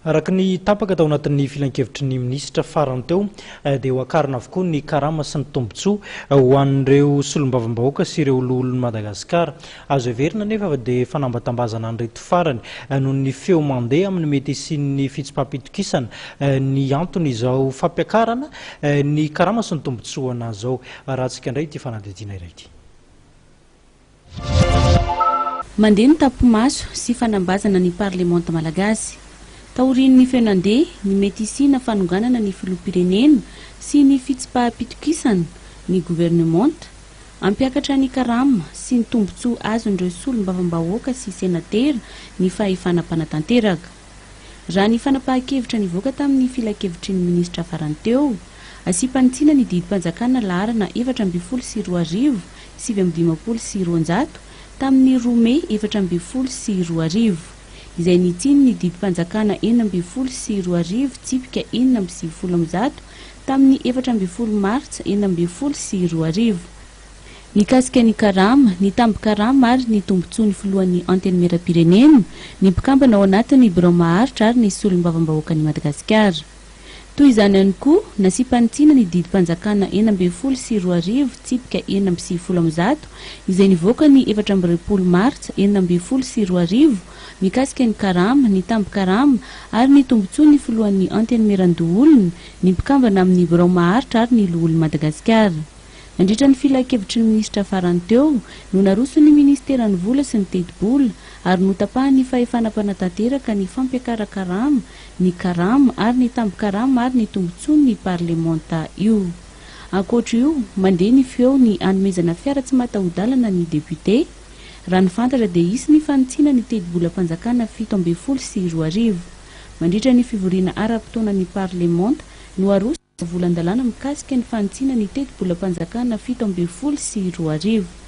Araka ny tapaka tao anatin'ny filankevitry ny minisitra farany teo dia ho akarina avokoa ny karama sy ny tombontsoa ho an'ireo solombavambahoaka sy ireo loholon'i Madagasikara. Azo heverina anefa fa dia fanambatambazana an'ireto farany noho ny feo mandeha amin'ny mety hisian'ny fitsipaham-pitokisana ny antony izao fampiakarana ny karama sy ny tombontsoa izao. Arahantsika indray ity fanadihadiana iray ity. Mandeha ny tapimaso sy fanambazana ny parlemanta malagasy. Taorian'ny feo nandeha ny mety hisiana fanonganana ny filoham-pirenena sy ny fitsipaham-pitokisana ny governemanta, hampiakatra ny karama sy ny tombontsoa azon'ireo solombavambahoaka sy senatera ny fahefana mpanatanteraka. Raha ny fanapahan-kevitra nivoaka tamin'ny filankevitry ny minisitra farany teo, asiam-panitsiana ny didim-panjakana laharana 2014 259 tamin'ny roa mey 2014, izay nitsiny ny didim-panjakana 2016 tsipika 196 tamin'ny 14 martsa 2016. Mikasika ny karama, ny tambin-karama ary ny tombontsoan'ny filohan'ny Antenimierampirenena, ny mpikambana ao anatin'ny birao maharitra ary ny solombavambahoakan'i Madagasikara. Toy izany ihany koa, nasiam-panitsiana ny didim-panjakana 2016 tsipika 196 izay nivoaka ny 24 martsa 2016 mikasika ny karama, ny tambin-karama ary ny tombontsoan'ny filohan'ny Antenimierandoholona, ny mpikambana amin'ny birao maharitra ary ny loholon'i Madagasikara. Nandritra ny filankevitry ny minisitra farany teo no naroson'ny minisiteran'ny vola sy ny tetibola ary notapahan'ny fahefana mpanatanteraka ny fampiakaran-karama, ny karama ary ny tambin-karama ary ny tombontsoan'ny parlemanta io. Ankoatra io, mandeha ny feo ny hanomezana fiara tsy mataho-dalana ny député. Raha ny fantatra dia hisy ny fanitsiana ny tetibolam-panjakana 2017. Mandritra ny fivoriana ara-potoanan'ny parlemanta no haroso volan-dalàna mikasika ny fanitsiana ny tetibolam-panjakana 2017.